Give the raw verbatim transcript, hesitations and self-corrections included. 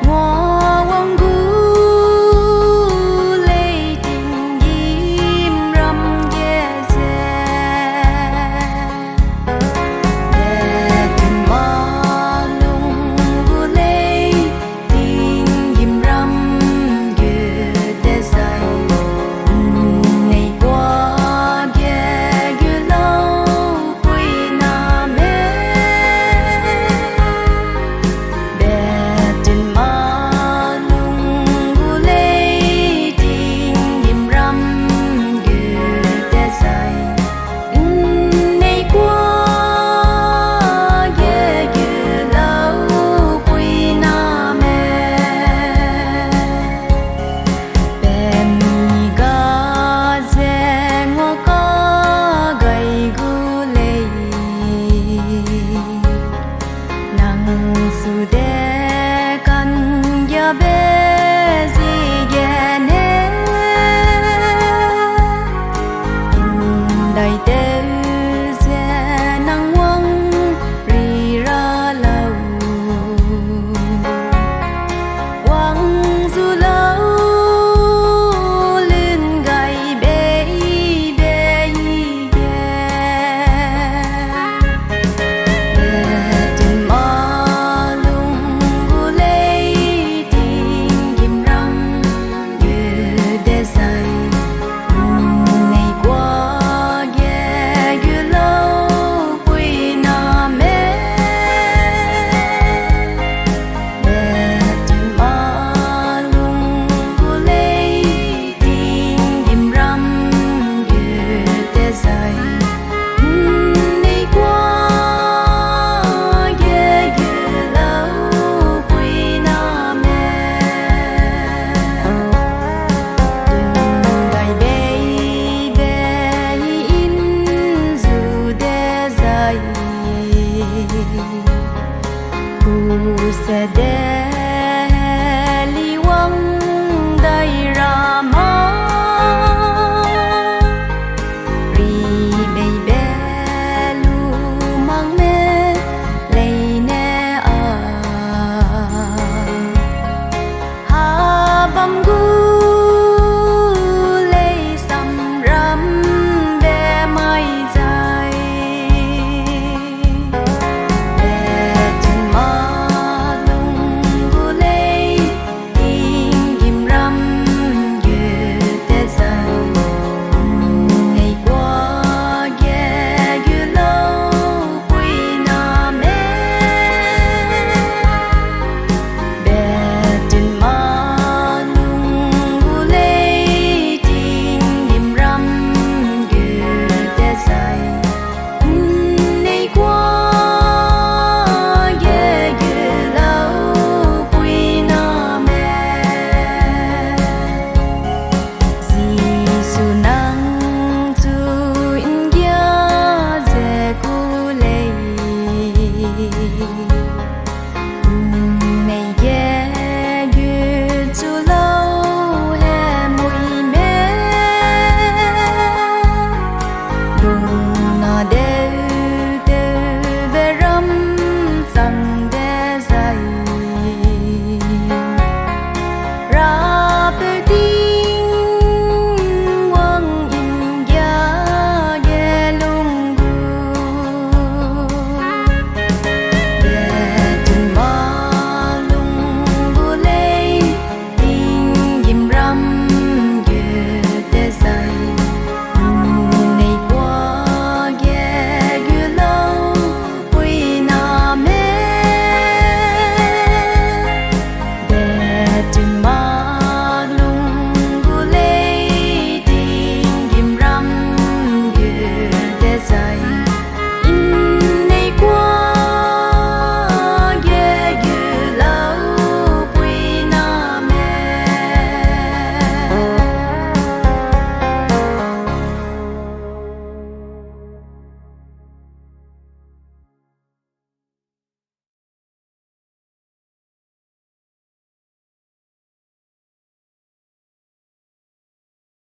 Nguawang gu lei tinggîm ram ge ze, Betun Malung gu lei tinggîm ram ge dezai, nnei kuâ ge gu lau puiname. Betun Malung gu lei tinggîm ram ge dezai, nnei kuâ ge gu lau puiname. Pemi ga ze ngua ka gai gu lei, nang su de kanggiabe ziegene, ndaitew ze nang wang ri ra lau. Wang zu lau lun gai bei bei ge, Betun Malung gu lei tinggîm ram ge dezai, nnei kuâ ge gu lau puiname. Betun Malung gu lei tinggîm ram ge dezai, nnei kuâ ge gu lau puiname. Gai bei bei nzu dezai, ku se de